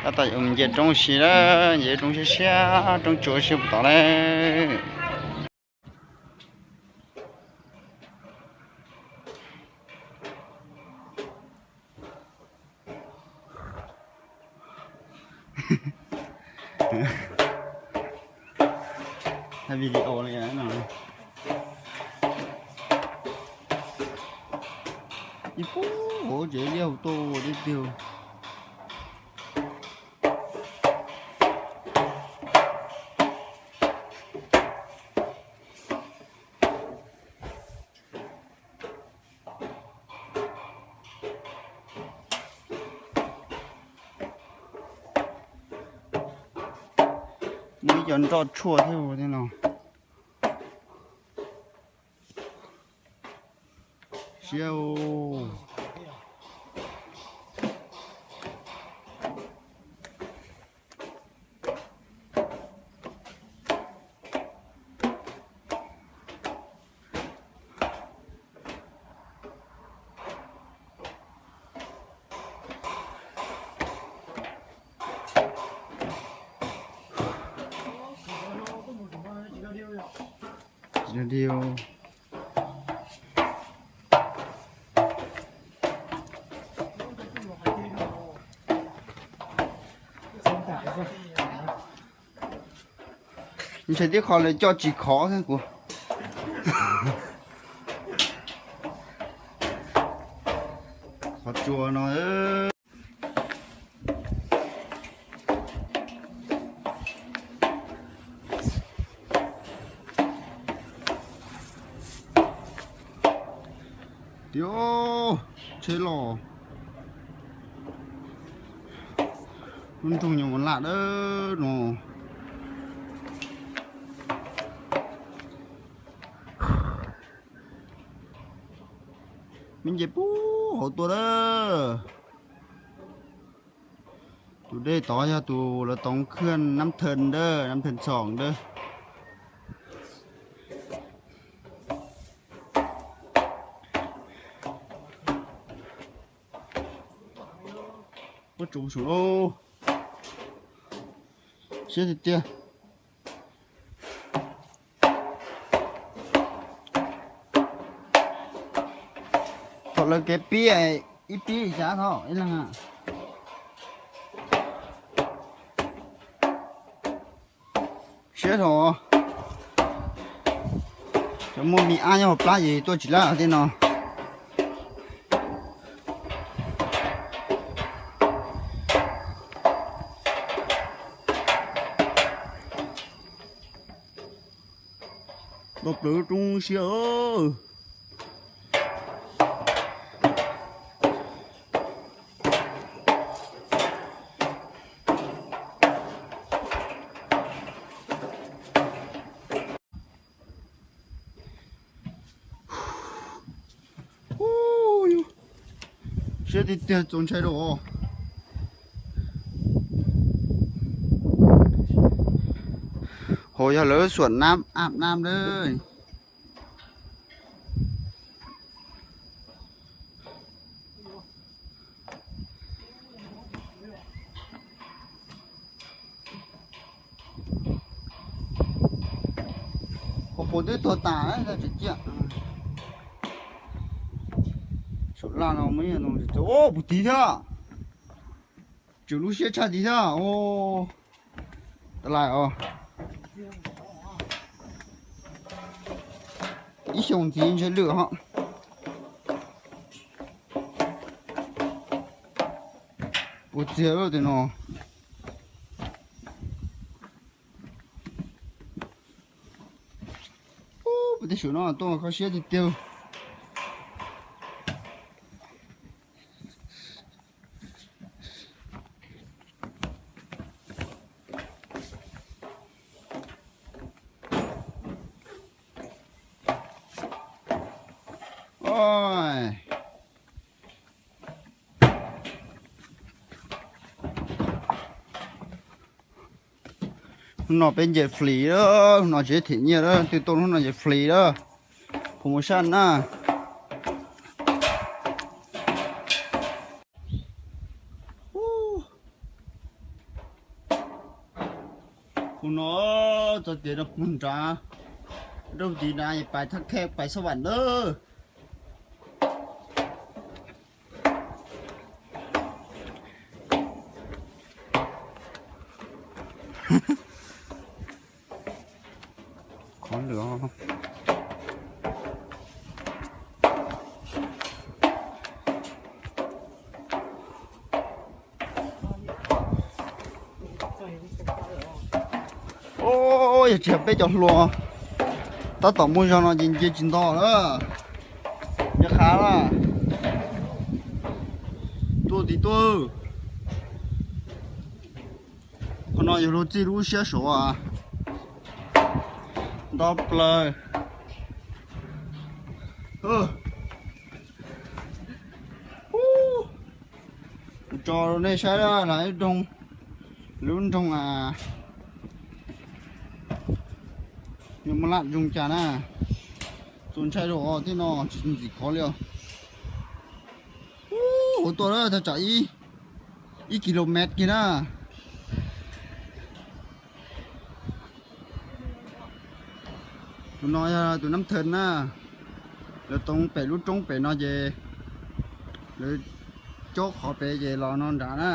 Tab tom yuav nce roob si lawm, nce roob siab siab, roob tsuas siab puas tom lawm. Thaij video li no. Ib puag hauv tsev liaj hauv tuaj ua tiag tiag. Muaj ib co nroj tshuaj thiab ua thiab no. Siab. Ntshai tib qho lawv coj tsis khov thiab kuv. Qhov tsua no. Tiag, tsheb los. Lub nroog nyuam lam dawb no. Me nce puag hauv tuaj lawm. Tus dej tod yog tus lawv toov khwj Nam Thee Txhoom dawb, Nam Thee Txhoom dawb. Ua tsuv sum lauj. Siab tiag tiag. Thaum lawv kev pib, ib pib xyav thaum ib leeg. Siab thaum cov muaj me ab nyob hauv plab ces tuaj tsis laj tej no. Nto plaws lub roob siab. Siab tiag tiag txaus ntshai rau. Hauv yog lawv xuam nab ab nab lawm. Qhov puas twb tuag tas tsis ciaj. Saum laj no muaj ib yam no, o, puag tid thiab. Tswm lub siab tshaj tid thiab. Tab lais os. Ib xyoos ntxiv ntshe lwm ho. Puas txiag lawm tej no. Puag tej saum no tuaj kho siab tiag tiag. Hnub no peb nce flis lawm, hnub no tsis them nyiaj lawm, twb tuaj hnub no nce flis lawm. Kuv mus saj na. Kuv no txoj kev no puag nrad, rau tid na, pais thaj khej pais xab vam lawm. Qhov lwm. Yog tsis yog peb cov hluas tab tom muaj zog no ces nce tsis nto lawm. Nce qhav lawm. Tuaj tim tuaj. Qhov no yog luag txij lub siab suav nto plaws. Kuv tso rau nej saib na, lub nroog, lub nroog yog muaj laj zoo cas na. Txaus ntshai rau tej no tsis ntxim khov li os. Hauv tuaj lawm thaj tsam ib kilomet kiag na. Tus no yog tus Nab Thawj na, lawv tau pem lub roob pem no ces lawv cob qhov pem ces los no nrad na.